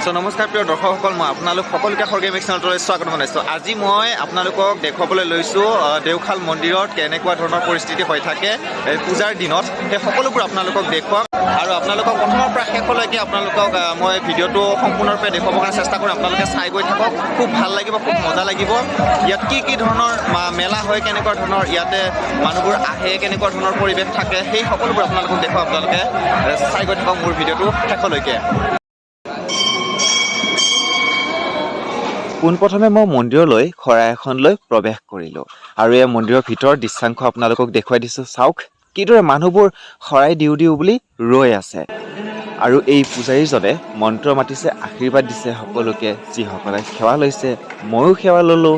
চ' নমস্কাৰ প্ৰিয় দৰ্শকসকল, মই আপোনালোক সকলোকে খৰ্গে মিক্স চেনেলটোলৈ স্বাগতম জনাইছোঁ। আজি মই আপোনালোকক দেখুৱাবলৈ লৈছোঁ দেওশাল মন্দিৰত কেনেকুৱা ধৰণৰ পৰিস্থিতি হৈ থাকে এই পূজাৰ দিনত, সেই সকলোবোৰ আপোনালোকক দেখুৱাম। আৰু আপোনালোকক প্ৰথমৰ পৰা শেষলৈকে আপোনালোকক মই ভিডিঅ'টো সম্পূৰ্ণৰূপে দেখুৱাবৰ কাৰণে চেষ্টা কৰিম। আপোনালোকে চাই গৈ থাকক, খুব ভাল লাগিব, খুব মজা লাগিব। ইয়াত কি কি ধৰণৰ মেলা হয়, কেনেকুৱা ধৰণৰ ইয়াতে মানুহবোৰ আহে, কেনেকুৱা ধৰণৰ পৰিৱেশ থাকে, সেই সকলোবোৰ আপোনালোকক দেখুৱাম। আপোনালোকে চাই গৈ থাকক মোৰ ভিডিঅ'টো শেষলৈকে। পোনপ্ৰথমে মই মন্দিৰলৈ শৰাই এখন লৈ প্ৰৱেশ কৰিলোঁ আৰু এই মন্দিৰৰ ভিতৰৰ দৃশ্যাংশ আপোনালোকক দেখুৱাই দিছোঁ। চাওক কিদৰে মানুহবোৰ শৰাই দিওঁ দিওঁ বুলি ৰৈ আছে আৰু এই পূজাৰীজনে মন্ত্ৰ মাতিছে, আশীৰ্বাদ দিছে সকলোকে, যিসকলে সেৱা লৈছে। ময়ো সেৱা ল'লোঁ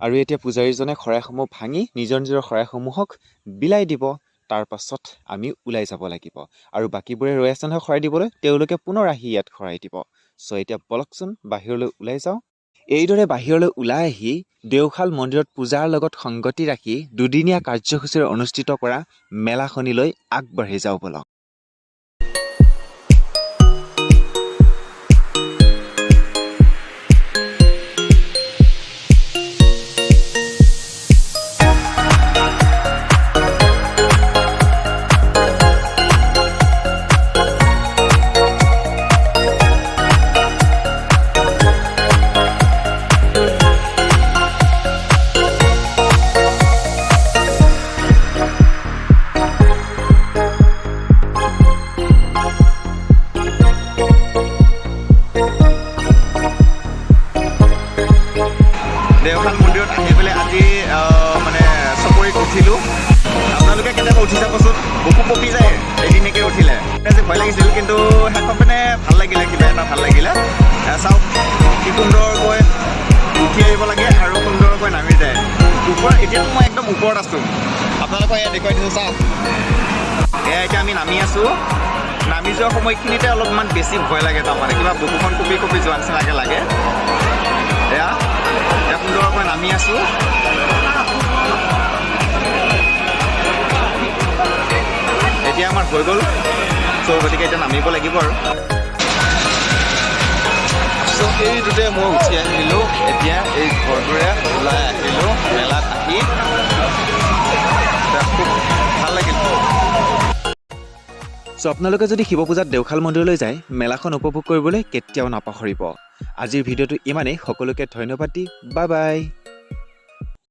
আৰু এতিয়া পূজাৰীজনে শৰাইসমূহ ভাঙি নিজৰ নিজৰ শৰাইসমূহক বিলাই দিব। তাৰ পাছত আমি ওলাই যাব লাগিব আৰু বাকীবোৰে ৰৈ আছে নহয় শৰাই দিবলৈ, তেওঁলোকে পুনৰ আহি ইয়াত শৰাই দিব। চ' এতিয়া বলকচোন, বাহিৰলৈ ওলাই যাওঁ। এইদৰে বাহিৰলৈ ওলাই আহি দেওশাল মন্দিৰত পূজাৰ লগত সংগতি ৰাখি দুদিনীয়া কাৰ্যসূচীৰে অনুষ্ঠিত কৰা মেলাখনিলৈ আগবাঢ়ি যাওঁ বলক। দেওশাল মন্দিৰত আহি পেলাই আজি মানে চকৰিত উঠিলোঁ। আপোনালোকে কেতিয়াবা উঠি চাবচোন, বুকু কঁপি যায় এদিনকে উঠিলে। আজি ভয় লাগিছিল, কিন্তু শেষত মানে ভাল লাগিলে, কিবা এটা ভাল লাগিলে। চাওক কি সুন্দৰকৈ উঠি আহিব লাগে আৰু সুন্দৰকৈ নামি যায় ওপৰত। এতিয়াতো মই একদম ওপৰত আছোঁ, আপোনালোকক এয়া দেখুৱাই দিছোঁ, চাওক। এয়া এতিয়া আমি নামি আছোঁ। নামি যোৱা সময়খিনিতে অলপমান বেছি ভয় লাগে, তাৰমানে কিবা বুকুখন কঁপি কঁপি যোৱা নিচিনাকৈ লাগে। এয়া এতিয়া সুন্দৰকৈ নামি আছোঁ। এতিয়া আমাৰ হৈ গ'ল। চ' গতিকে এতিয়া নামিব লাগিব আৰু। চ' সেইটোতে মই উঠি আহিলোঁ। এতিয়া এই ঘৰটোৰে ওলাই আহিলোঁ মেলাত আহি। এতিয়া খুব ভাল লাগিল। চ' আপোনালোকে যদি শিৱ পূজাত দেওশাল মন্দিৰলৈ যায়, মেলাখন উপভোগ কৰিবলৈ কেতিয়াও নাপাহৰিব। আজিৰ ভিডিঅ'টো ইমানেই। সকলোকে ধন্যবাদ দি বাই বাই।